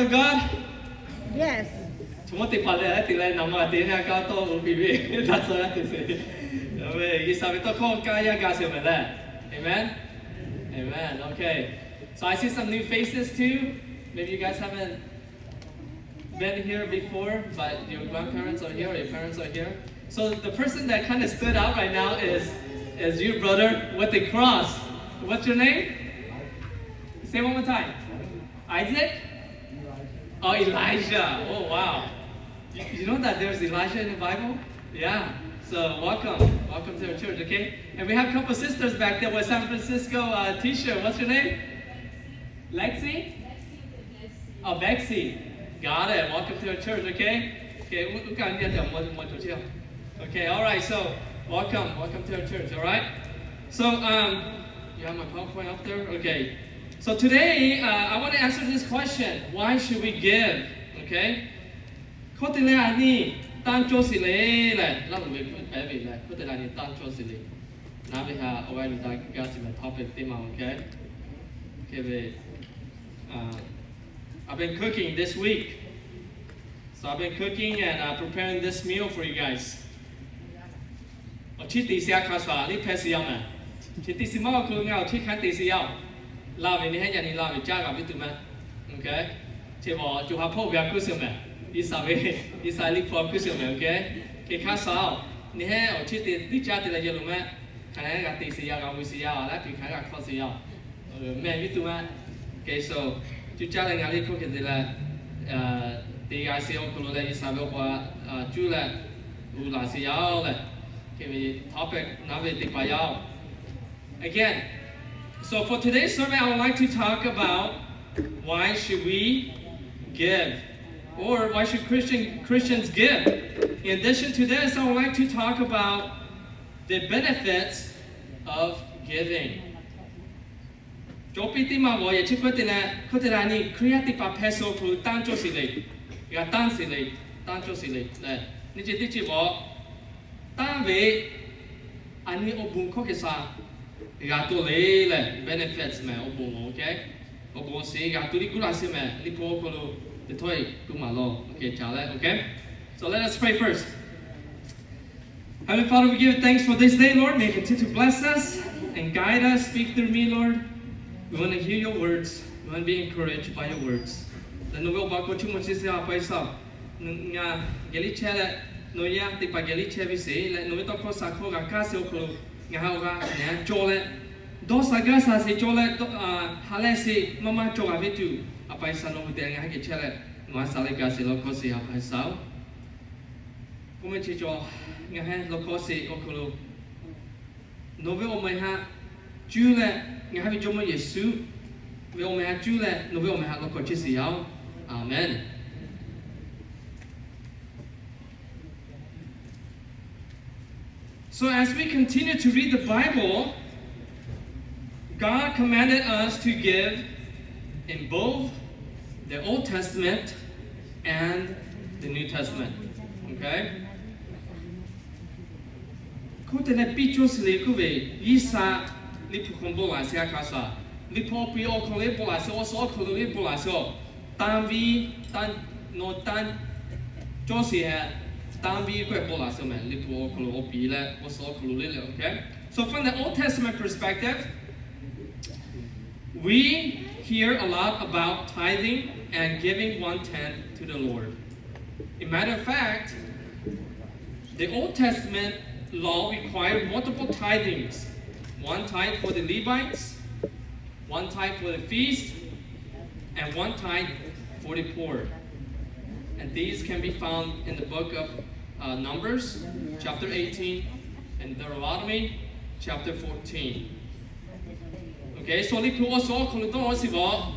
God? Yes. Chaw mawˇ teˇ hpaˍ lehˬ, teˇ leh naˍ ma te na kaꞈ tawˇ oˇ piˇ ve, taˇ tcuh laˇ te se. G'uiˬsha ve tawˇ hkawˇ kaˇ yaˇ ga sheˍ mehˍ lehˬ. Amen. Amen. Okay. So I see some new faces too. Maybe you guys haven't been here before, but your grandparents are here, or your parents are here. So the person that kind of stood out right now is is you, brother, with the cross. What's your name? Say one more time. Isaac? Oh, Elijah. Oh, wow. You, you know that there's Elijah in the Bible? Yeah. So welcome. Welcome to our church, okay? And we have a couple sisters back there with San Francisco uh, t-shirt. What's your name? Lexi? Oh, Bexy. Got it. Welcome to our church, okay? Okay, u u ka ni ya te mo mo to chi. Okay, all right. So, welcome. Welcome to our church, all right? So, um, you have my PowerPoint up there? Okay. So today, uh, I want to answer this question. Why should we give? Okay? Hkawˇ te leh a nyi tanˇ cawˇ sheˍ le leh, laˇ hu ve hpehꞈ ve leh, hkawˇ te leh a nyi tanˇ cawˇ sheˍ le. Naˉ ve ha awˬ g'aˇ yuˬ daꞈ gaˇ sheˍ ve topic teˇ ma, okay? Okay ve, uh, I've been cooking this week. So I've been cooking and uh, preparing this meal for you guys. Awˬ chiˉ te sheˍ a hk'a shuˍ liˇ hpehˇ sheˍ yaˇ mehˍ. Chi teˇ shiˍ maˇ awˬ hk'aw lo ngaˬ awˬ chiˉ hkanˉ te sheˍ yaˇ-oˬ. Laˇ ve nyi heˉ yaꞈ nyi laˇ ve caˇ g'a viˉ tuˬ mehˍ. Okay. Chi bawˬ co ha hpawˇ ve a kuˇ sheˍ mehˍ. Iˉsaˍ ve, Iˉsaˍ liˇ hpu a kuˇ sheˍ mehˍ. Okay. Hk'e hk'a shuˍ-oˬ, nyi heˉ awˬ chiˉ te teˇ caˇ te leh yehˬ loˍ mehˍ. Hk'aˬ hk'e g'a te sheˍ yaˇ, g'a mui sheˍ yaˇ, laˇ hk'e hk'aˬ g'a hk'awꞈ sheˍ yaˇ mehˍ viˉ tuˬ mehˍ. Okay, so cuˇ caˇ leh ngaˬ liˇ hkawˇ hk'e te leh, te g'a sheˍ awˬ hk'aw lo leh Iˉsaˍ ve awˬ pa cuˇ leh uˬ laˬ sheˍ yaˇ-oˬ leh, hk'e ve topic naˉ ve teˇ hpaˍ yaˇ-oˬ. Again, so for today's sermon, I would like to talk about why should we give, or why should Christian Christians give? In addition to this, I would like to talk about the benefits of giving. Cawˇ piˇ teˇ maˇ g'awˬ yehˬ chi hkawˇ te leh, hkawˇ te leh a nyi Hkriꞈ yaˇ teˇ hpaˍ hpehˇ sheˍ awˬ hk'aw lo tanˇ cawˇ sheˍ le, g'a tanˇ sheˍ le, tanˇ cawˇ sheˍ le. Nyi chi teˇ chi bawˬ tanˇ ve a nyi awˬ bon hkawˇ hk'e sha g'a tuˬ le leh, benefits mehˍ awˬ bon, okay? Awˬ bon sheˍ g'a tuˬ liˇ kuˇ laˇ sheˍ mehˍ, liˇ hpu awˬ hk'aw lo teˇ htawˇ e tuˬ maˍ law, okay, ca leh, okay? So let us pray first. Heavenly Father, we give you thanks for this day, Lord. May you continue to bless us and guide us, speak through me, Lord. We want to hear your words. We want to be encouraged by your words. Leh nawˬ ve awˬ pa hk'aw chiˇ mvuh chi sheˍ a pa Iˉsaˍ, ngaˬ geh liˇ chehˇ leh, nawˬ yaˇ teˇ hpaˍ geh liˇ chehˇ ve sheˍ leh, nawˬ ve tawˇ hkawˇ shaˍ hkawˇ g'a kaˇ sheˍ awˬ hk'aw lo ngaˬ ha awˬ g'aˇ nehˬ cawˇ leh, dawˇ sha gaˇ sha sheˍ cawˇ leh, ha leh sheˍ maˇ maˇ cawˇ g'a ve tuˬ, a pa Iˉsaˍ nawˬ hui te ngaˬ ha geh chehˇ leh, nawˬ ha sha leh gaˬ sheˍ law hkawˇ sheˍ a pa Iˉsaˍ-oˬ. K'oˆ mehˆ chi cawˬ, ngaˬ hui law hkawˇ sheˍ awˬ hk'aw lo nawˬ ve awˬ meh haꞈ cuˇ leh, ngaˬ hui ve Jawˇmawˇ Yeˍsuˆ ve awˬ meh haꞈ cuˇ leh, nawˬ ve awˬ meh haꞈ law hkawˇ chehˇ sheˍ yaˇ-oˬ. Amen. So as we continue to read the Bible, God commanded us to give in both the Old Testament and the New Testament. Okay? Hkawˇ te leh piˇ cawˇ sheˍ le k'oˆ ve, Iˉsaˍ liˇ hpu hk'aw bon laˬ sheˍ a hk'a shuˍ, liˇ hpu awˬ piˍ awˬ hk'aw lo bon laˬ sheˍ, awˬ suhˉ awˬ hk'aw lo bon laˬ sheˍ-oˬ, tanˇ viˉ, tanˇ, nawˬ tanˇ cawˇ sheˍ heh, tanˇ viˉ k'oˆ ve bon laˬ sheˍ mehˍ, liˇ hpu awˬ hk'aw lo awˬ piˍ leh awˬ suhˉ awˬ hk'aw lo le leh, okay? So from the Old Testament perspective, we hear a lot about tithing and giving one tenth to the Lord. A matter of fact, the Old Testament law required multiple tithings, one tithe for the Levites, one tithe for the feast, and one tithe for the poor. And these can be found in the book of uh, Numbers, chapter eighteen, and Deuteronomy, chapter fourteen. Okay, so liˇ hpu awˬ suhˉ awˬ hk'aw lo dawˇ sheˍ bawˬ,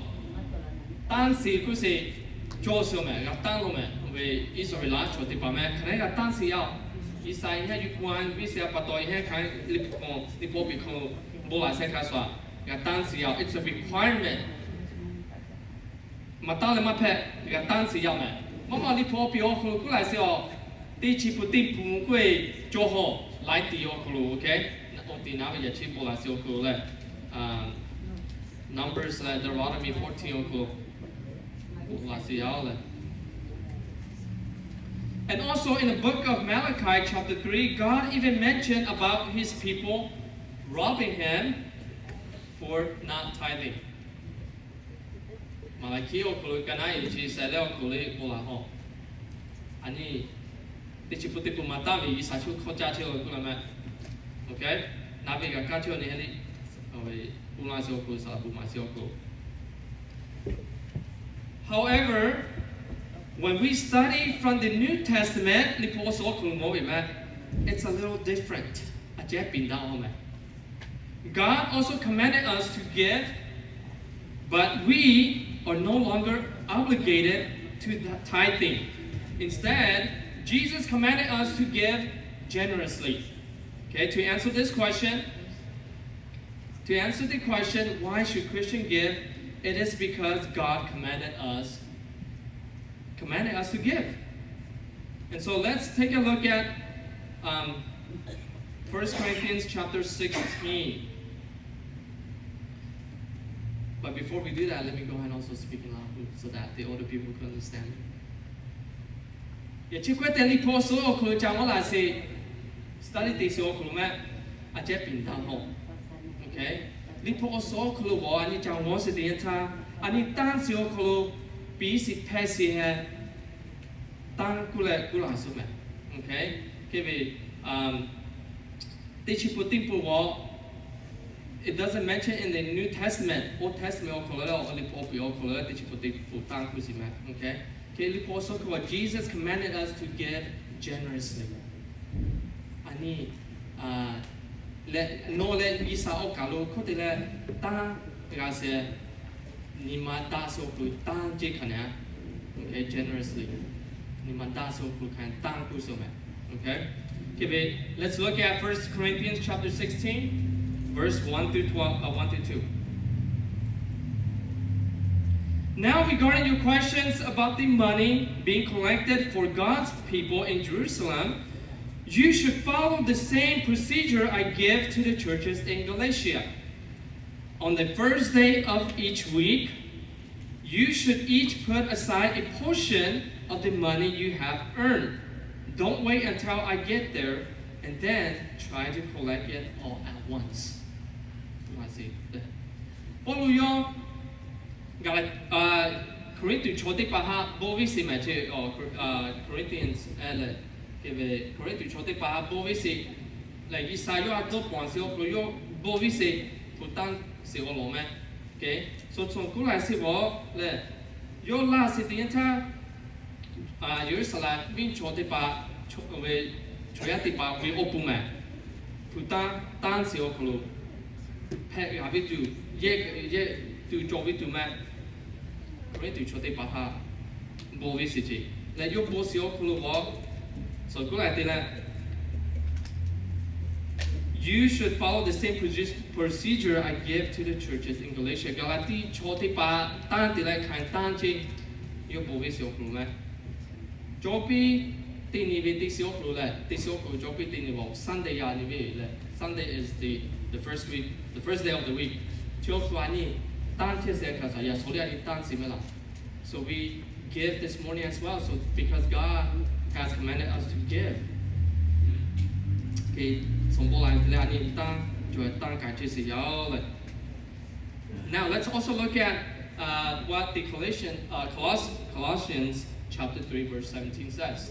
tanˇ sheˍ kuˇ sheˍ, cawˇ sheˍ mehˍ, g'a tanˇ lo mehˍ. Ve Iˉsaˍreˍlaˆ chaw teˇ hpaˍ mehˍ hk'aˬ hk'e g'a tanˇ sheˍ yaˇ-oˬ. Iˉsaˍ yaˇ yuˇ k'oˆ a viˉ sheˍ a pa taw yaˇ hk'aˬ hk'e liˇ hpu k'o, liˇ hpu awˬ piˍ hk'aw lo bon laˬ sheˍ hk'a shuˍ, g'a tanˇ sheˍ yaˇ-oˬ. It's a requirement. Maˍ taˇ leh maˇ hpehꞈ, g'a tanˇ sheˍ yaˇ mehˍ. Maˇ maˇ liˇ hpu awˬ piˍ awˬ hk'aw lo k'oˆ laˬ sheˍ-oˬ, teˇ chi pun teˇ pun k'oˆ-e, cawˇ hawˬ laiˉ tiˍ awˬ hk'aw lo, okay? Awˬ tiˍ naˉ ve yaꞈ chi bon laˬ sheˍ awˬ hk'aw lo leh, Numbers leh Deuteronomy fourteen awˬ hk'aw lo laꞈ shiˍ yaˇ le. And also in the book of Malachi, chapter three, God even mentioned about his people robbing him for not tithing. Maˍlaˍhkiˆ awˬ hk'aw lo ka naˉ e chi shaiˍ leh awˬ hk'aw lo k'oˆ laˇ hawˬ. A nyi, teˇ chi pun teˇ pun maˍ taˍ ve G'uiˬsha chi hkawˇ caˇ chehˇ ve k'oˆ laˇ meh. Okay, naˍ ve g'a kaˇ chehˇ ve nyi ha nyi, k'oˆ laˇ shiˍ awˬ hk'aw lo, saˍ laˍ bon maˍ shiˍ awˬ hk'aw lo. However, when we study from the New Testament, Liꞈ hpu awˬ suhˍ awˬ hk'aw lo mawˬ ve meh, it's a little different. A ceh piˍ daꞈ-oˬ meh. God also commanded us to give, but we are no longer obligated to the tithing. Instead, Jesus commanded us to give generously. Okay, to answer this question, to answer the question, why should Christian give? It is because God commanded us, commanded us to give. And so let's take a look at um, First Corinthians chapter sixteen. But before we do that, let me go ahead and also speak in Lahu so that the older people can understand. Yaꞈ chi k'oˆ te Liꞈ hpu awˬ suhˍ awˬ hk'aw lo ca g'awˇ laꞈ sheˍ, study te shiˍ awˬ hk'aw lo meh, a ceh piˍ daꞈ hawˬ. Okay, Liꞈ hpu awˬ suhˍ awˬ hk'aw lo g'awˇ a nyi ca g'awˇ sheˍ teˇ yanˇ htaˇ, a nyi tanˇ shiˍ awˬ hk'aw lo piˍ shiˍ hpehˇ shiˍ heh tanˇ kuˇ leh kuˇ laˬ suh meh. Okay, hk'e ve, teˇ chi pun teˇ pun g'awˇ, it doesn't mention in the New Testament, Old Testament awˬ hk'aw lo leh awˬ Liꞈ hpu awˬ piˍ awˬ hk'aw lo leh teˇ chi pun teˇ pun tanˇ kuˇ shiˍ meh. Okay, hk'e Liꞈ hpu awˬ suhˍ hk'aw lo Jesus commanded us to give generously. A nyi, leh nawˬ leh G'uiˬsha awˬ kaˬ lo hkawˇ te leh tanˇ g'a sheˍ, nyi ma daꞈ shiˍ awˬ hk'aw lo tanˇ ceˇ hkanˍ neh. Okay, generously. Nyi ma daꞈ shiˍ awˬ hk'aw lo hkanˍ tanˇ kuˇ shiˍ meh. Okay, let's look at First Corinthians chapter sixteen, verse one through twelve, uh, one through two. Now, regarding your questions about the money being collected for God's people in Jerusalem, you should follow the same procedure I give to the churches in Galatia. On the first day of each week, you should each put aside a portion of the money you have earned. Don't wait until I get there and then try to collect it all at once. ပီႈ Corinthians chaw teˇ hpaˍ htaꞈ bon viˇ sheˍ meh chi, Corinthians leh, hk'e ve Corinthians chaw teˇ hpaˍ htaꞈ bon viˇ sheˍ leh, G'uiˬsha yawˇ htaꞈ dawˇ pawnˍ sheˍ awˬ hk'aw lo yawˇ bon viˇ sheˍ hpu tanˇ sheˍ awˬ lawn meh. Ke, so tcuh kuˉ la sheˍ vawˬ leh, yawˇ laˇ sheˍ teˇ yanˇ htaˇ, Yeˍruˆsaˍlehnˍ venˇ chaw teˇ hpaˍ, ve chaw yaˇ teˇ hpaˍ ve awˬ pon meh, hpu tanˇ tanˇ sheˍ awˬ hk'aw lo hpehꞈ g'a ve tuˬ, yehˇ yehˇ tuˬ cawˬ ve tuˬ meh. Corinthians chaw teˇ hpaˍ htaꞈ bon viˇ sheˍ ce leh, yawˇ bon sheˍ awˬ hk'aw lo g'awˇ, tcuh kuˉ la te leh, you should follow the same proce- procedure I give to the churches in Galatia. Gaˍlaˍtiˆ chaw teˇ hpaˍ tanˇ te leh hkanˍ tanˇ ce, yawˇ bon viˇ sheˍ awˬ hk'aw lo meh. Cawˇ piˇ teˇ nyi ve teˇ shiˍ awˬ hk'aw lo leh, teˇ shiˍ awˬ hk'aw lo cawˇ piˇ teˇ nyi ve Sunday yaˇ nyi ve leh, Sunday is the the first week, the first day of the week. Chi awˬ hk'aw lo a nyi tanˇ chehˇ sheˍ hkanˍ shaˍ yaꞈ shawˍ leh a nyi tanˇ sheˍ meh laˇ. So we give this morning as well. So because God has commanded us to give. Ke, shawˍ bon la te leh a nyi tanˇ cawˬ tanˇ kaꞈ chehˇ sheˍ yaˇ leh. Now let's also look at uh, what the Colossians, uh, Coloss- Colossians chapter three verse seventeen says.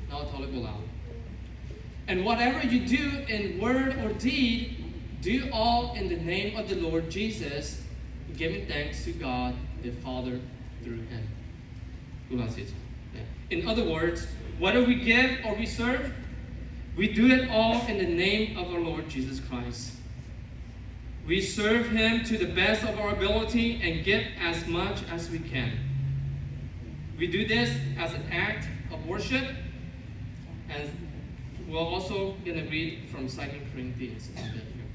Now, And whatever you do in word or deed, do all in the name of the Lord Jesus, giving thanks to God the Father through him. In other words, whether we give or we serve, we do it all in the name of our Lord Jesus Christ. We serve him to the best of our ability and give as much as we can. We do this as an act of worship, and we're also gonna read from Second Corinthians a bit here.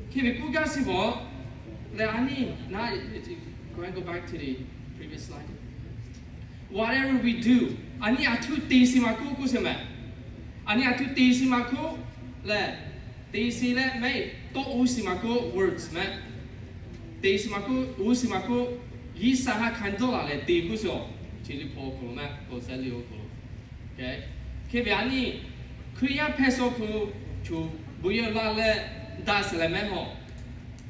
Hk'e ve k'oˆ gaˇ sheˍ vawˬ leh a nyi, now, can I go back to the previous slide? Whatever we do, a nyi a htuˇ te shiˍ maˇ k'oˆ k'oˆ sheˍ meh. A nyi a htuˇ te shiˍ maˇ k'oˆ leh, te shiˍ leh meh, tawˇ oˇ shiˍ maˇ k'oˆ, words meh. Te shiˍ maˇ k'oˆ, oˇ shiˍ maˇ k'oˆ, G'uiˬsha ha hkanˇ dawˇ laˬ leh te puiˉ sheˍ, chi liꞈ hpu awˬ hk'aw lo maˇ k'o, sehˉ liꞈ awˬ hk'aw lo. Hk'e ve a nyi, Hkriꞈ yaˇ hpehꞈ shawˍ hk'aw lo choˬ bon yehˬ laˇ leh daꞈ sheˍ leh mehˉ hawˬ.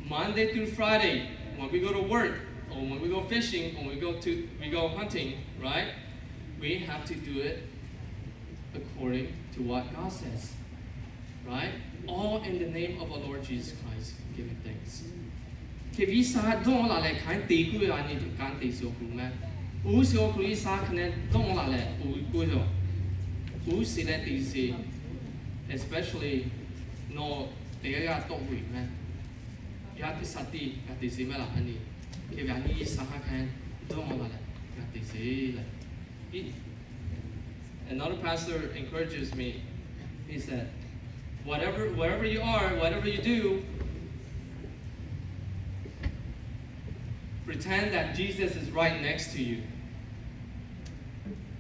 Monday through Friday, when we go to work, or when we go fishing, or we go to, we go hunting, right? We have to do it according to what God says, right? All in the name of our Lord Jesus Christ, giving thanks. Hk'e ve G'uiˬsha dawˇ laˬ leh hkanˇ te kuiˬ ve a nyi tuˬ kanˉ te sheˍ awˬ hk'aw lo mehˉ. Uˉ sheˍ awˬ hk'aw lo G'uiˬsha hk'aˬ nehˬ dawˇ laˬ leh uˉ k'oˆ ve yoˬ. Uˉ sheˍ leh te sheˍ, especially nawˬ teˇ g'aˇ g'aˇ tawˆ ve yoˬ mehˉ. Yaˇ teˇ sha tiˉ g'a te sheˍ mehˉ laˬ a nyi. Hk'e ve a nyi G'uiˬsha ha hkanˇ dawˇ laˬ leh g'a te sheˍ leh Another pastor encourages me. He said, whatever, wherever you are, whatever you do, pretend that Jesus is right next to you.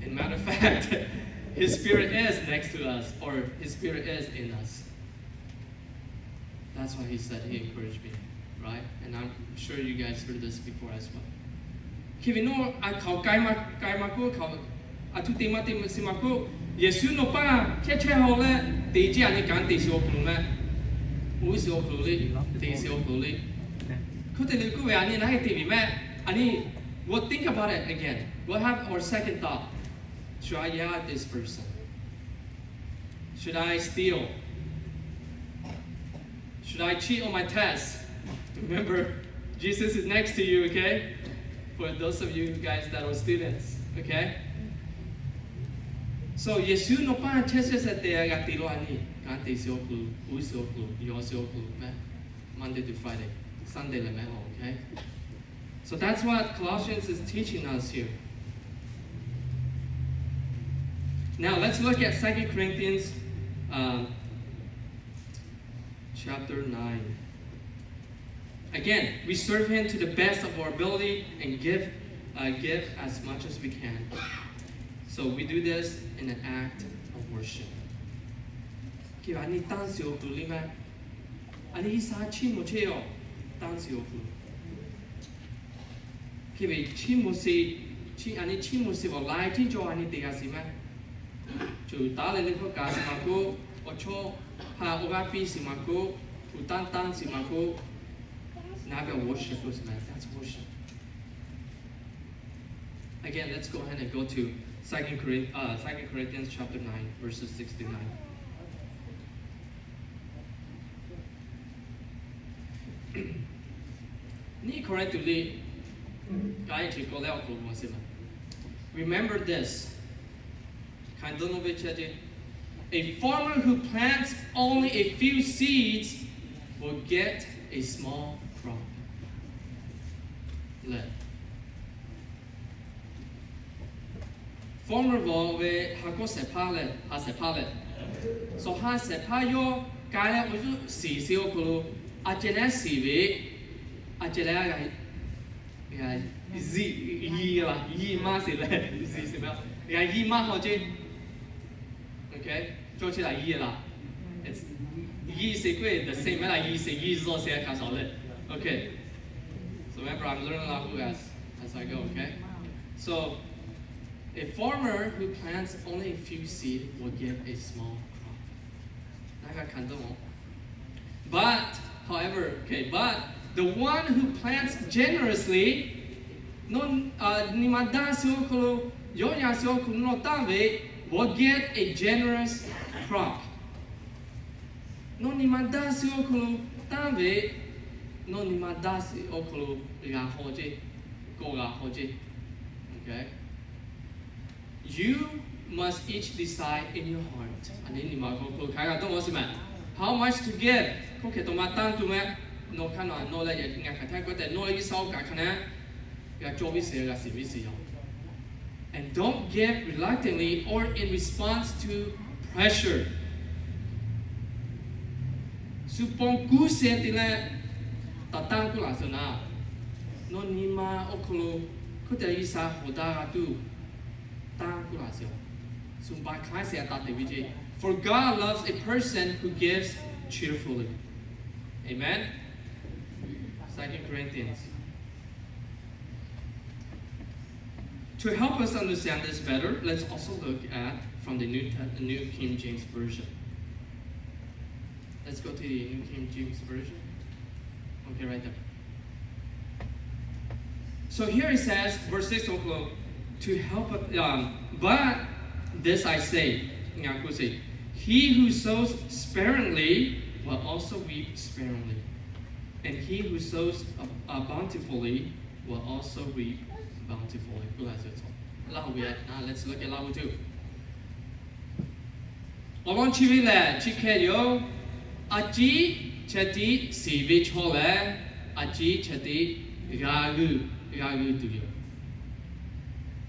In matter of fact, His Spirit is next to us, or His Spirit is in us. That's why he said, he encouraged me, right? And I'm sure you guys heard this before as well. Hk'e ve nawˬ a hkaoˍ k'ai ma k'oˆ, a htuˇ te maˇ te sheˍ ma k'oˆ, Yeˍsuˆ nawˬ paˇ chehˇ chehˇ haw leh te ceˇ a nyi kanˉ te sheˍ awˬ hk'aw lo mehˉ. Uˉ sheˍ awˬ hk'aw lo le, te sheˍ awˬ hk'aw lo le. Hk'e te leh k'oˆ ve a nyi naˉ e te ve mehˉ. A nyi, we'll think about it again. We'll have our second thought. Should I yell at this person? Should I steal? Should I cheat on my test? Remember, Jesus is next to you, okay? For those of you guys that are students, okay? So Yeˍsuˆ nawˬ paˇ chehˇ chehˇ shehˍ te g'a te law a nyi, kanˉ te sheˍ awˬ hk'aw lo, uˉ sheˍ awˬ hk'aw lo, yaw sheˍ awˬ hk'aw lo mehˉ. Monday to Friday, Sunday leh mehˉ awˬ, okay? So that's what Colossians is teaching us here. Now let's look at Second Corinthians, um, chapter nine. Again, we serve Him to the best of our ability and give, uh, give as much as we can. So we do this in an act of worship. Hk'e ve a nyi tanˇ sheˍ awˬ hk'aw lo le mehˉ. A nyi G'uiˬsha chiˇ mvuh chehˇ ve, tanˇ sheˍ awˬ hk'aw lo. Hk'e ve chiˇ mvuh sheˍ, a nyi chiˇ mvuh sheˍ ve laiˉ ceuˬ cawˬ a nyi te g'a sheˍ mehˉ. Choˬ taˉ leh le hkawˇ kaꞈ sheˍ ma k'oˆ, awˬ chawˇ ha awˬ g'aˇ piˇ sheˍ ma k'oˆ, uˉ tanˇ tanˇ sheˍ ma k'oˆ, naˉ ve worship k'oˆ sheˍ mehˉ, that's worship. Again, let's go ahead and go to Second Corinth, uh, Second Corinthians chapter nine, verses six to nine. Nyiˇ Hkawˇrenˍhtuˆ liꞈ k'ai chi k'awꞈ leh awˬ hk'aw lo mvuh sheˍ laˇ. Remember this. Hkanˍ dawˇ nawˇ ve chi a ceh, a farmer who plants only a few seeds will get a small crop. Leh farmer ve ha k'awˇ shehˍ hpaˇ leh, ha shehˍ hpaˇ leh, shawˍ ha shehˍ hpaˇ yawˇ k'ai leh awˬ yawˇ shiˍ sheˍ awˬ hk'aw lo, a ceh leh shiˍ ve, a ceh leh yiˇ, yiˇ maˇ sheˍ leh, yiˇ maˇ haw ceh. Okay, cawˇ chehˇ laˇ yiˇ laˇ. Yiˇ sheˍ k'oˆ ve the same mehˉ laˇ, yiˇ sheˍ yiˇ zaw sheˍ a hkanˍ shawˍ leh. Okay. So remember, I'm learning Lahu as, as I go, okay? So, a farmer who plants only a few seed will get a small crop. Naˉ g'a hkanˍ dawˇ. But, however, okay, but the one who plants generously, nawˬ, uh, nyi ma daˇ sheˍ awˬ hk'aw lo, yawˇ yan sheˍ awˬ hk'aw lo nawˬ tanˇ ve, will get a generous crop. Nawˬ nyi ma daˇ sheˍ awˬ hk'aw lo tanˇ ve, nawˬ nyi ma daˇ sheˍ awˬ hk'aw lo g'a haw ceh, k'awꞈ g'a haw ceh. Okay. You must each decide in your heart. A nyi nyi ma hk'aw hk'aw hk'aˬ g'a dawˇ sheˍ mehˉ. How much to give? Hk'aˬ hk'e taw ma tanˇ tuˬ mehˉ. Nawˬ hk'aˬ nawˬ nawˬ leh yaꞈ nyi ngaˬ hk'aˬ htaˇ k'oˆ tehꞈ nawˬ leh G'uiˬsha oˇ kaꞈ hk'aˬ nehˉ g'a cawˇ viˇ sheˍ, g'a shiˍ viˇ sheˍ yoˬ. And don't give reluctantly or in response to pressure. Shu paw kuˉ sheh te leh taꞈ tanˇ kuˇ laˬ sheˍ naˉ, nawˬ nyi ma awˬ hk'aw lo hk'oˆ te G'uiˬsha hawˍ daꞈ g'a tuˬ tanˇ kuˇ laˬ sheˍ. Shu ba hkanˉ sheˍ a taˍ te ve ceh. For God loves a person who gives cheerfully. Amen. Second Corinthians. To help us understand this better, let's also look at from the New, Te- New King James Version. Let's go to the New King James Version. Okay, right there. So here it says, verse six o'clock, to help us, um, but this I say, ngaˬ k'oˆ sheˍ, he who sows sparingly will also reap sparingly, and he who sows ab- uh, bountifully will also reap bountifully. ကၢ်လၢ let's look at လၢ awˬ lawn chi ve lehˬ chi hk'e yoˬ. A ciˉ chehˇ tiˉ shiˍ ve chaw lehˬ, a ciˉ chehˇ tiˉ g'a g'uiˇ, g'a g'uiˇ tuˬ yoˬ.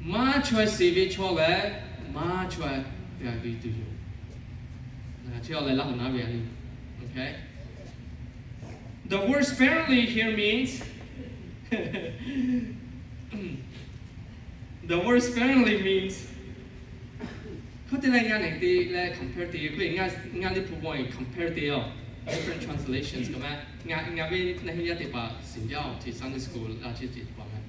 Maˇ chaweh shiˍ ve chaw lehˬ, maˇ chaweh g'a g'uiˇ tuˬ yoˬ. Chi lehˬ Laˇ huˍ naˉ ve a nyi. Okay. The word sparingly here means The word sparingly means hk'aˬ te leh ngaˬ nehˬ te leh compare te k'oˆ ve, ngaˬ Liꞈ hpu g'aw compare te yoˬ. Different translations k'o ma, ngaˬ ngaˬ ve naˬ heˆ yaˇ teˇ hpaˍ shiˍ jaˇ-oˬ, chi Sunday school a ciˉ ceuˬ teˇ hpaˍ ma.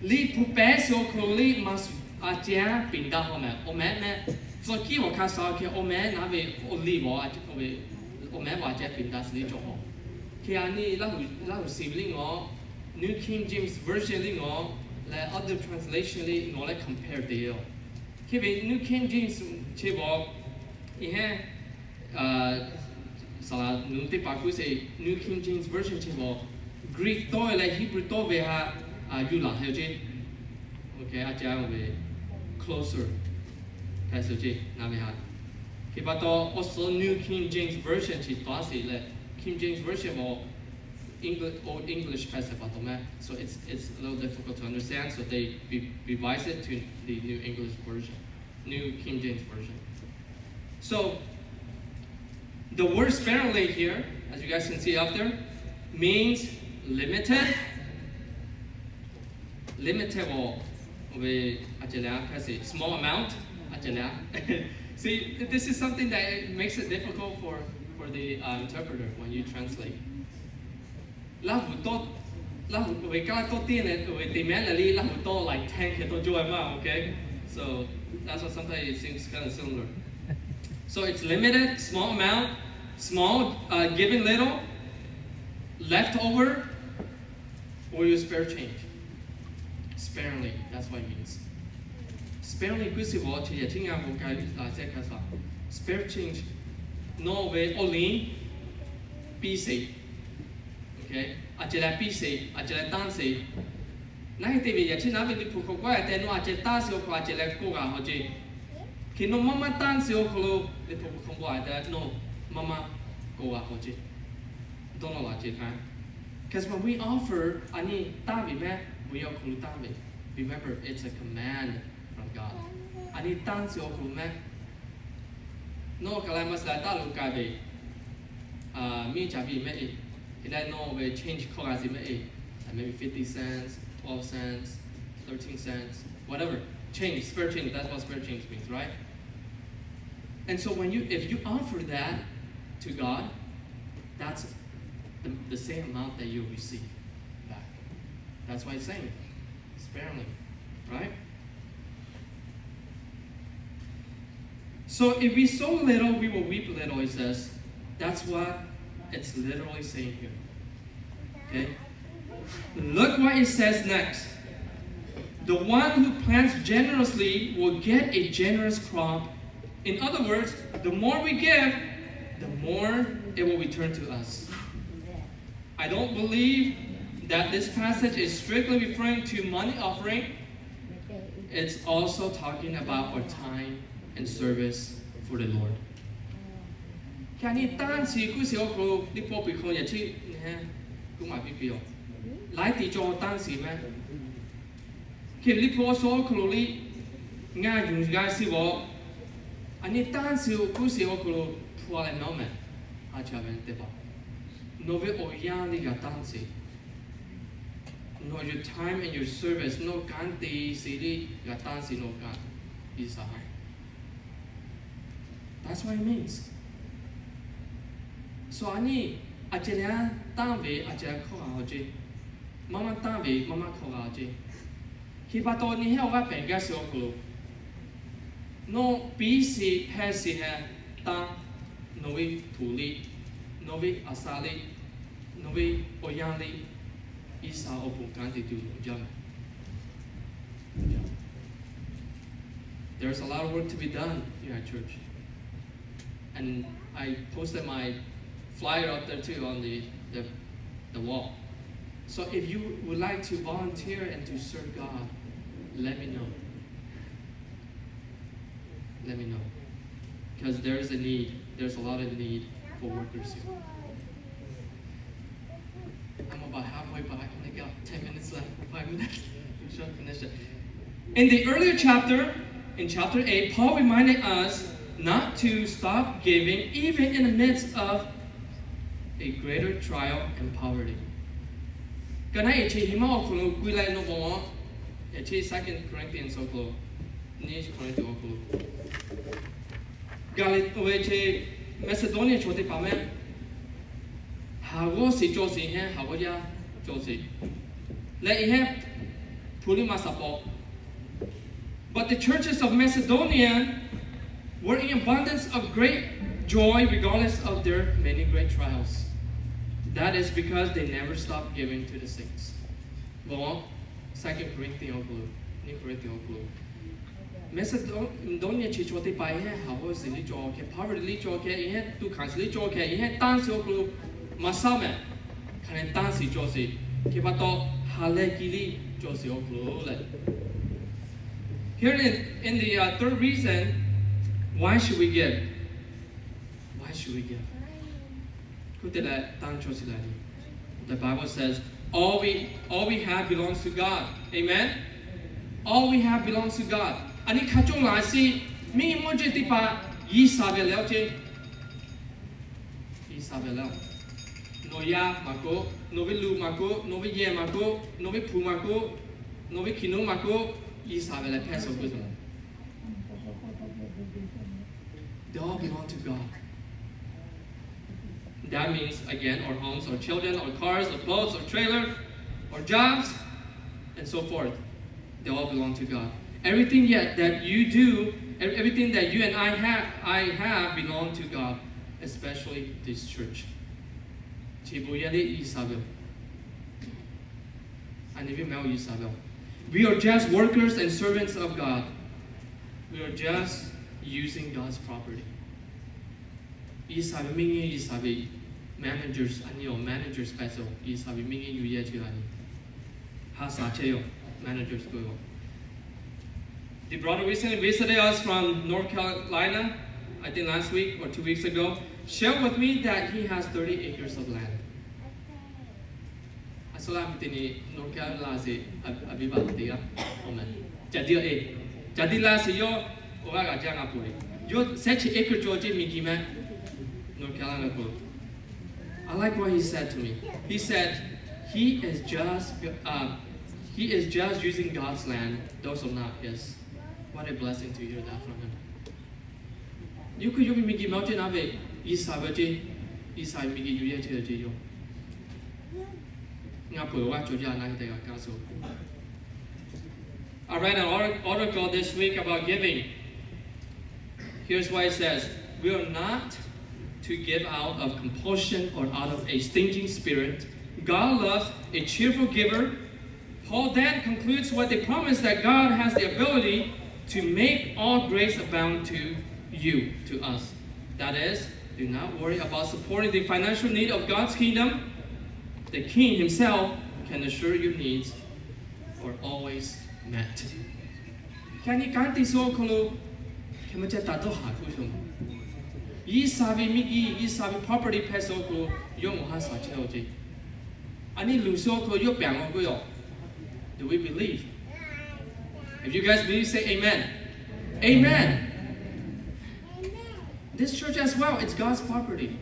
Liꞈ hpu pehˉ suh awˬ hk'aw lo liꞈ maˇ suh a ceh a peꞈ daꞈ haw meh, awˬ meh meh, tcuh kiˉ awˬ hk'aˇ suh hk'e awˬ meh naˉ ve awˬ liˇ awˬ meh awˬ meh a ceh peꞈ daꞈ suh liˇ cawˬ haw. Hk'e a nyi Laˇ huˍ Laˇ huˍ shiˍ ve liˇ ngawˬ, New King James Version liˇ ngawˬ leh other translation liˇ ngawˬ leh compare te yoˬ. Hk'e ve New King James chi bawˬ, iˉ heˉ, saˍ laꞈ nuˇ teˇ hpaˍ k'oˆ sheˍ, New King James Version chi bawˬ, Greek tawˇ ve leh Hebrew tawˇ ve htaꞈ yuˬ laˬ heh ceˇ. Okay, a ceh ve closer hpehꞈ suh ceˇ naˉ ve htaꞈ. Hk'e pa taw, awˬ suhˍ New King James Version chi taw sheˍ leh, King James Version bawˬ, English, Old English hpehꞈ sheˍ pa taw meh. So it's it's a little difficult to understand. So they re- revise it to the New English Version, New King James Version. So the word sparingly here, as you guys can see up there, means limited, limited or ve a ceh leh a hpehꞈ sheˍ, small amount a ceh leh a. See, this is something that it makes it difficult for for the uh, interpreter when you translate. Laˇ huˍ tawˇ, Laˇ huˍ ve kanˉ tawˇ teˇ leh ve teꞈ mehˉ leh liˇ Laˇ huˍ tawˇ like ten hk'e tawˇ jaw ve maˇ, okay? So that's why sometimes it seems kind of similar. So it's limited, small amount, small, uh, giving little, left over, or your spare change. Sparingly, that's what it means. Sparingly k'oˆ sheˍ bawˬ chi yaꞈ chi ngaˬ k'o k'ai a shehˆ hk'a shuˍ, spare change, nawˬ ve awˬ liˇ piˇ sheˍ. Okay, a ceh leh piˇ sheˍ, a ceh leh tanˇ sheˍ. Naˉ heˆ te ve yaꞈ chi naˉ ve Liꞈ hpu hk'aw k'oˆ a tehꞈ nawˬ a ceh tanˇ sheˍ awˬ hk'aw a ceh leh k'oˆ g'a haw ceˇ. Hk'e nawˬ maˇ maˇ tanˇ sheˍ awˬ hk'aw lo Liꞈ hpu hk'aw k'oˆ a tehꞈ nawˬ maˇ maˇ k'oˆ g'a haw ceˇ. Dawˇ nawˇ la ceh hk'a. Because when we offer, a nyi tanˇ ve meh, ve awˬ hk'aw lo tanˇ ve. Remember, it's a command from God. A nyi tanˇ sheˍ awˬ hk'aw lo meh, nawˬ kaˬ la maˇ suh la taˇ lo kaꞈ ve, miˇ caˍ ve meh e, hk'e leh nawˬ ve change hkawˇ g'a sheˍ meh e, maybe fifty cents, twelve cents, thirteen cents, whatever. Change, spare change, that's what spare change means, right? And so when you, if you offer that to God, that's the, the same amount that you'll receive back. That's why it's saying sparingly, right? So if we sow little, we will reap little, it says. That's what it's literally saying here. Okay? Look what it says next. The one who plants generously will get a generous crop. In other words, the more we give, the more it will return to us. I don't believe that this passage is strictly referring to money offering. It's also talking about our time and service for the Lord. Hk'e a nyi tanˇ sheˍ k'oˆ sheˍ awˬ hk'aw lo teˇ pawˆ piˇ hk'aw yaꞈ chi nyi he k'oˆ maˍ piˇ piˇ-oˬ. Laiˉ te cawˬ tanˇ sheˍ meh. Hk'e Liꞈ hpu awˬ suhˍ awˬ hk'aw lo liˇ ngaˬ yuˬ g'a sheˍ bawˬ, a nyi tanˇ sheˍ k'oˆ sheˍ awˬ hk'aw lo hpu a leh nawˉ meh, a ca ve teˇ hpaˍ, nawˬ ve awˬ yanˇ liˇ g'a tanˇ sheˍ. Nawˬ your time and your service, nawˬ kanˉ te sheˍ liˇ g'a tanˇ sheˍ nawˬ kanˉ piˇ shaˍ. That's what it means. So a nyi, a ceh leh a tanˇ ve a ceh leh hkawˇ g'a haw ceˇ. Maˇ maˇ tanˇ ve maˇ maˇ hkawˇ g'a haw ceˇ. Hk'e pa taw nyi hehˉ awˬ g'aˇ pehˬ gaˇ sheˍ awˬ hk'aw lo, nawˬ piˇ sheˍ hpehˇ sheˍ hehˉ, tanˇ, nawˬ ve htoꞈ liˇ, nawˬ ve aˬ saˍ liˇ, nawˬ ve awˬ yanˇ liˇ, G'uiˬsha awˬ pon kanˉ te tuˬ loˍ jaˇ mehˍ. There's a lot of work to be done here at church. And I posted my flyer up there too on the, the, the wall. So if you would like to volunteer and to serve God, let me know. Let me know. Because there is a need. There's a lot of need for workers here. I'm about halfway by. Only got ten minutes left. Five minutes. We should finish it. In the earlier chapter, in chapter eight, Paul reminded us not to stop giving even in the midst of a greater trial and poverty. Ka naˉ eˬ chi heh maˇ awˬ hk'aw lo k'oˆ laˇ ve naw baw, chi Second Corinthians awˬ hk'aw lo, nyiˇ chi Corinthians awˬ hk'aw lo, Gaˍlaˍtiˆ ve chi Maˍseˍdawˇniˆ chaw teˇ hpaˍ mehˆ, haˍ g'awˇ sheˍ cawˬ sheˍ hehˉ, haˍ g'awˇ yaˇ cawˬ sheˍ leh, eˬ hehˉ hpu liˇ maˇ saˍ paw. But the churches of Macedonia were in abundance of great joy regardless of their many great trials. That is because they never stopped giving to the saints. Bon, Second Corinthians awˬ hk'aw lo, nyiˇ Corinthians awˬ hk'aw lo, Maˍseˍdawˇniˆ chi chaw teˇ hpaˍ eˬ hehˉ haˍ g'awˇ sheˍ liˇ cawˬ hkeh, hpaˇ ve liˇ cawˬ hkeh, eˬ hehˉ tuˇ hkanˍ sheˍ liˇ cawˬ hkeh, eˬ hehˉ tanˇ sheˍ awˬ hk'aw lo maˇ saˉ mehˍ. Hk'aˬ lehˬ tanˇ sheˍ cawˬ sheˍ, hk'e pa taw ha lehˬ kiˇ liˇ cawˬ sheˍ awˬ hk'aw lo leh. Here in, in the uh, third reason, why should we give? Why should we give? Hk'e te leh tanˇ cawˬ sheˍ laˇ ve. The Bible says, all we, all we have belongs to God. Amen? All we have belongs to God. A nyi hk'a cawˬ laˬ sheˍ, miˇ mawˇ jeˇ teˇ hpaˍ G'uiˬsha ve leh awˬ ceˇ. G'uiˬsha ve leh, nawˬ yaˇ maˇ k'oˆ, nawˬ ve luˬ maˇ k'oˆ, nawˬ ve yehˬ maˇ k'oˆ, nawˬ ve hpu maˇ k'oˆ, nawˬ ve hkiˬ nawˉ maˇ k'oˆ, G'uiˬsha ve leh hpehˇ suh k'oˆ ve. They all belong to God. That means, again, our homes, our children, our cars, our boats, our trailer, our jobs, and so forth. They all belong to God. Everything yet that you do, ev- everything that you and I have, I have belong to God, especially this church. Chi bvuhꞈ yaˇ liˇ G'uiˬsha ve yoˬ. A nyi viˉ mehˍ-oˬ, G'uiˬsha ve yoˬ. We are just workers and servants of God. We are just using God's property. G'uiˬsha ve miˇ nyi, G'uiˬsha ve managers, a nyi awˬ managers hpehꞈ suh, G'uiˬsha ve miˇ nyi yuˬ yehˇ chehˇ a nyi. Ha shaˍ chehˇ yoˬ, managers k'oˆ ve yoˬ. The brother recently visited us from North Carolina, I think last week or two weeks ago, shared with me that he has thirty acres of land. A suh laˇ ve teˇ nyi North Carolina sheˍ, a, a viˉ baˬ teˇ g'aˇ, awˬ meh, ca diˇ a e, ca diˇ laˇ sheˍ yawˇ, awˬ g'aˇ g'a jaˇ g'a peuˬ ve, yawˇ shehˉ chi acre cawˬ ceˇ miˬguiˬ meh, North Carolina g'a peuˬ. I like what he said to me. He said, he is just, uh, he is just using God's land. Those are not his. What a blessing to hear that from him. Yawˇ hkui yawˇ ve miˬguiˬ meh awˬ ceˇ naˉ ve, G'uiˬsha ve awˬ ceˇ, G'uiˬsha ve miˬguiˬ yuˬ yehˇ chehˇ ve awˬ ceˇ yoˬ. Ngaˬ peuˬ g'a cawˬ jaˇ na hk'e te g'a kaˇ suh. I read an artic- article this week about giving. Here's what it says. We are not to give out of compulsion or out of a stingy spirit. God loves a cheerful giver. Paul then concludes with a promise that God has the ability to make all grace abound to you, to us. That is, do not worry about supporting the financial need of God's kingdom. The king himself can assure your needs are always met. Hk'e a nyi kanˉ te suh awˬ hk'aw lo, hk'e ma ceh taˍ dawˇ haˍ k'oˆ ve, G'uiˬsha ve miˬguiˬ, G'uiˬsha ve property hpehꞈ suh awˬ hk'aw lo, yawˇ maˇ ha shaˍ chehˇ awˬ ceˇ. A nyi luˬ suh awˬ hk'aw lo yawˇ pehˬ awˬ k'oˆ yoˬ. Do we believe? If you guys believe, say amen. Amen. This church as well, it's God's property.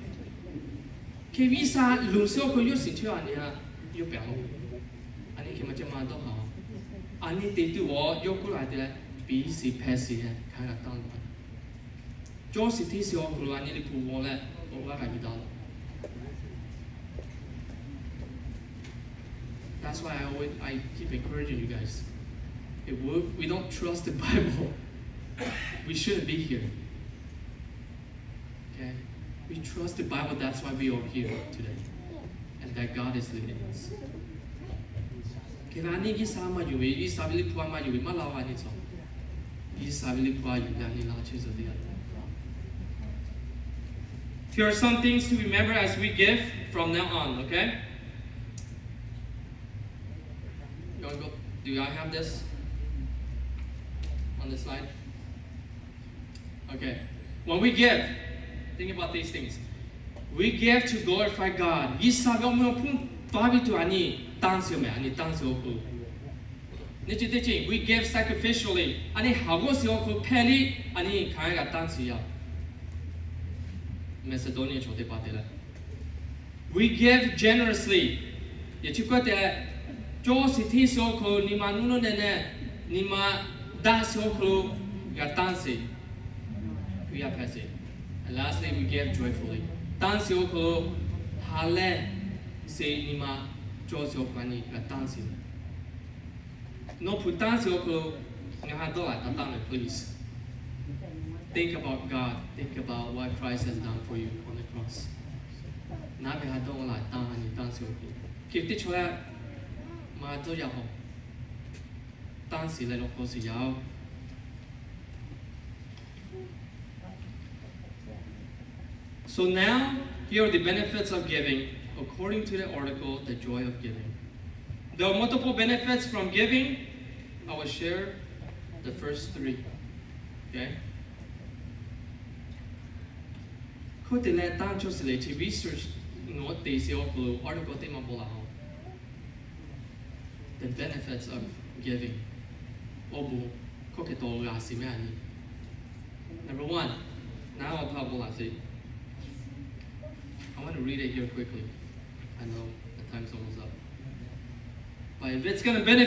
Hk'e G'uiˬsha luˬ suh awˬ hk'aw lo yawˇ shiˍ chehˇ a nyi a, yawˇ pehˬ awˬ. A nyi hk'e ma ceh maˇ dawˇ haˍ. A nyi te tuˬ awˬ yawˇ k'oˆ laˬ te leh, piˇ shiˍ hpehˇ shiˍ hehˉ hk'a g'a taˇ law. Cawˇ shiˍ hteˇ shiˍ awˬ hk'aw lo a nyi liꞈ hpu mawˬ leh, awˬ g'aˇ g'a yuˬ daꞈ law. That's why I always, I keep encouraging you guys. If we, we don't trust the Bible, we shouldn't be here. Okay? We trust the Bible, that's why we are here today. And that God is leading us. Hk'e ve a nyi G'uiˬsha maˇ yonˍ ve, G'uiˬsha ve Liꞈ hpu a maˇ yonˍ ve maˇ laˇ a nyi tcuh. G'uiˬsha ve Liꞈ hpu a yonˍ ve a nyi laˇ chehˇ suh teˇ yanˇ. Here are some things to remember as we give from now on, okay? You wanna go? Do I have this on the slide? Okay. When we give, think about these things. We give to glorify God. G'uiˬsha ve awˬ meh awˬ hponˇ paˇ ve tuˬ a nyi tanˇ sheˍ meh, a nyi tanˇ sheˍ awˬ hk'aw lo. Nyi chi teˇ chi, we give sacrificially. A nyi haˍ g'awˇ sheˍ awˬ hk'aw lo hpehˇ le, a nyi hk'aˬ hk'e g'a tanˇ sheˍ yaˇ. Macedonia chaw teˇ hpaˍ te leh, we give generously. Yehˬ chi k'oˆ te, cawˇ sheˍ hteˇ sheˍ awˬ hk'aw lo, nyi ma nuˇ nuˇ neh neh, nyi ma daˇ sheˍ awˬ hk'aw lo g'a tanˇ sheˍ. Hkui yaˇ hpehꞈ sheˍ. And lastly, we give joyfully. Tanˇ sheˍ awˬ hk'aw lo ha lehˬ sheˍ, nyi ma cawˇ sheˍ awˬ hk'aw lo a nyi g'a tanˇ sheˍ. Nawˬ hpu tanˇ sheˍ awˬ hk'aw lo ngaˬ ha dawˇ laꞈ taˍ taˍ meh, please. Think about God. Think about what Christ has done for you on the cross. Naˉ ve ha dawˇ laꞈ taˍ a nyi tanˇ sheˍ awˬ hk'aw lo, hk'e teˇ chaw yaˇ maˇ dawˇ yaˇ hawˬ, tanˇ sheˍ leh lawˬ hk'aw sheˍ yaˇ oˬ. So now, here are the benefits of giving according to the article, The Joy of Giving. There are multiple benefits from giving. I will share the first three. Okay? Hk'oˆ te leh tanˇ cawˇ sheˍ leh chi research nawˬ te sheˍ awˬ hk'aw lo article teˇ ma bon laˬ a. The benefits of giving. Awˬ bon hk'oˆ hk'e taw g'a sheˍ meh a nyi. Number one, naˉ awˬ htaˇ bon laˬ sheˍ. I want to read it here quickly. I know the time's almost up. But if it's gonna benefit